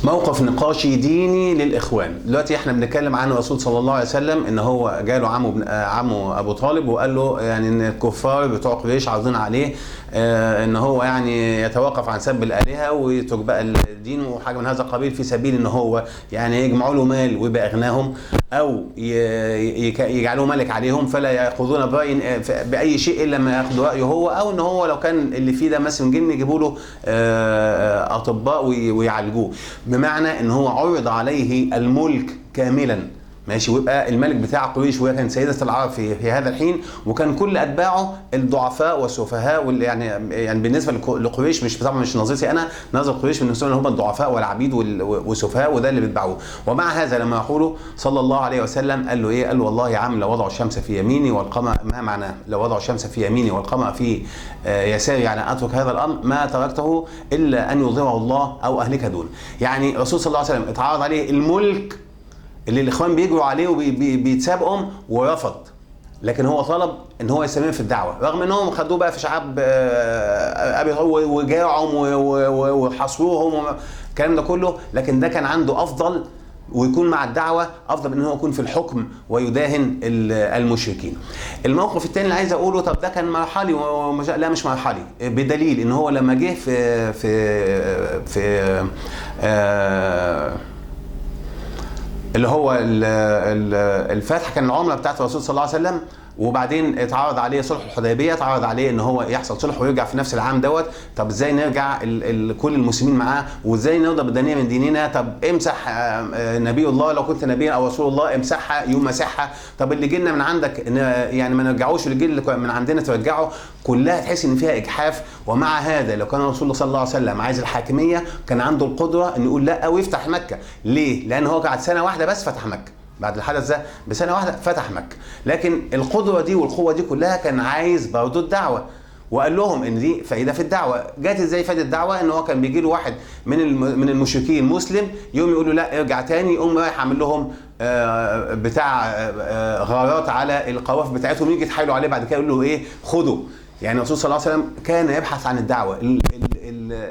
موقف نقاشي ديني للاخوان. دلوقتي احنا بنتكلم عن الرسول صلى الله عليه وسلم ان هو جاله عمه ابو طالب وقال له يعني ان الكفار بتوع قريش عارضين عليه ان هو يعني يتوقف عن سب الالهة ويترك بقى الدين وحاجه من هذا القبيل، في سبيل ان هو يعني يجمعوا له مال ويبقى اغناهم، او يجعلوه ملك عليهم، فلا ياخذون براي باي شيء الا ما ياخذوا رايه هو، او ان هو لو كان اللي فيه ده مثلا جن يجيبوا له اطباء ويعالجوه. بمعنى ان هو عرض عليه الملك كاملا، ماشي، ويبقى الملك بتاع قريش، وهي كانت سيدة العرب في هذا الحين، وكان كل اتباعه الضعفاء والسفهاء يعني بالنسبة لقريش، مش طبعا مش نظرتي انا، نظر قريش بالنسبة لهم هم الضعفاء والعبيد والسفهاء، وده اللي بيتبعوه. ومع هذا لما يقوله صلى الله عليه وسلم قال له ايه؟ قال له والله يا عم لو وضعوا الشمس في يميني والقمر، ما معناه لو وضعوا الشمس في يميني والقمر في يساري، يعني اترك هذا الامر ما تركته الا ان يظهره الله او اهلك دونه. يعني الرسول صلى الله عليه وسلم اتعرض عليه الملك اللي الاخوان بيجروا عليه وبيتسابقهم ورفض، لكن هو طلب ان هو يستمر في الدعوة، رغم انهم خدوه بقى في شعاب ابي وجاعهم وحصروهم الكلام ده كله، لكن ده كان عنده افضل ويكون مع الدعوة افضل من ان هو يكون في الحكم ويداهن المشركين. الموقف الثاني اللي عايز اقوله، طب ده كان مرحلي لا مش مرحلي، بدليل ان هو لما جه في في في اللي هو الفتح، كان العمرة بتاعت الرسول صلى الله عليه وسلم، وبعدين اتعرض عليه صلح الحديبية، اتعرض عليه ان هو يحصل صلح ويرجع في نفس العام دوت. طب ازاي نرجع كل المسلمين معاه، وازاي نرضى بالدنيا من ديننا؟ طب امسح نبي الله لو كنت نبيا او رسول الله امسحها، يوم مسحها. طب اللي جينا من عندك يعني ما نرجعوش، اللي جيل من عندنا ترجعه. كلها تحس ان فيها اجحاف. ومع هذا لو كان الرسول صلى الله عليه وسلم عايز الحاكمية كان عنده القدرة ان يقول لا ويفتح مكة. ليه؟ لان هو قعد سنة واحدة بس فتح مكة، بعد الحدث ده بسنة واحدة فتح مكة. لكن القدرة دي والقوه دي كلها كان عايز برضه الدعوة، وقال لهم ان دي فائدة في الدعوة. جات ازاي فائدة الدعوة؟ ان هو كان بيجي له واحد من المشركين مسلم، يوم يقول له لا ارجع تاني، يقوم رايح عامل لهم بتاع غارات على القوافل بتاعتهم، يجي يتحايلوا عليه بعد كده يقول له ايه خده. يعني الرسول صلى الله عليه وسلم كان يبحث عن الدعوة.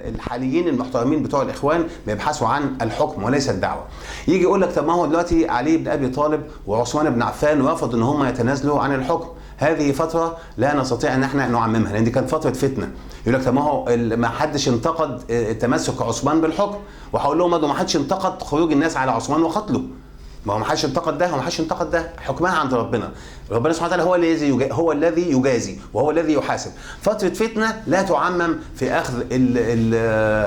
الحاليين المحترمين بتوع الاخوان بيبحثوا عن الحكم وليس الدعوة. يجي يقول لك طب ما هو دلوقتي علي بن ابي طالب وعثمان بن عفان رفضوا ان هم يتنازلوا عن الحكم. هذه فترة لا نستطيع ان احنا نعممها، لان دي كانت فترة فتنة. يقول لك طب ما هو ما حدش انتقد تمسك عثمان بالحكم، وهقول لهم ما حدش انتقد خروج الناس على عثمان وقتله. ما هو ما حدش انتقد ده وما حدش انتقد ده، حكمها عند ربنا. ربنا سبحانه وتعالى هو الذي يجازي وهو الذي يحاسب. فترة فتنة لا تعمم في اخذ ال ال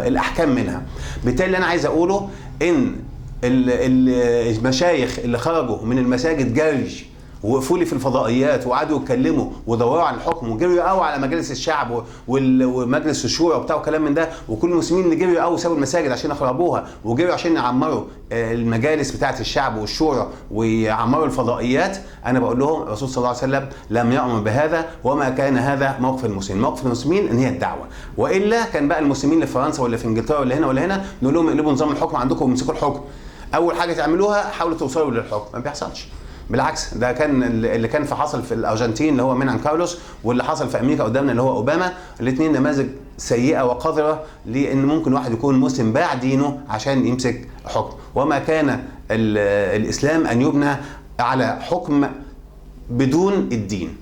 الاحكام منها. بالتالي اللي انا عايز اقوله ان المشايخ اللي خرجوا من المساجد جري ووقفوا لي في الفضائيات وقعدوا يتكلموا ودوروا عن الحكم وجريوا قوي على مجالس الشعب ومجلس الشورى وبتاع وكلام من ده، وكل المسلمين اللي جريوا قوي سابوا المساجد عشان يخربوها وجريوا عشان يعمروا المجالس بتاعه الشعب والشورى ويعمروا الفضائيات. انا بقول لهم الرسول صلى الله عليه وسلم لم يأمر بهذا، وما كان هذا موقف المسلمين. موقف المسلمين ان هي الدعوة، والا كان بقى المسلمين اللي في فرنسا ولا في انجلترا ولا هنا ولا هنا نقول لهم اقلبوا نظام الحكم عندكم وامسكوا الحكم. اول حاجة تعملوها حاولوا توصلوا للحكم، ما بيحصلش. بالعكس ده كان اللي كان في حصل في الارجنتين اللي هو مينان كارلوس، واللي حصل في امريكا قدامنا اللي هو اوباما. الاثنين نماذج سيئه وقذره، لان ممكن واحد يكون مسلم باع دينه عشان يمسك حكم. وما كان الاسلام ان يبنى على حكم بدون الدين.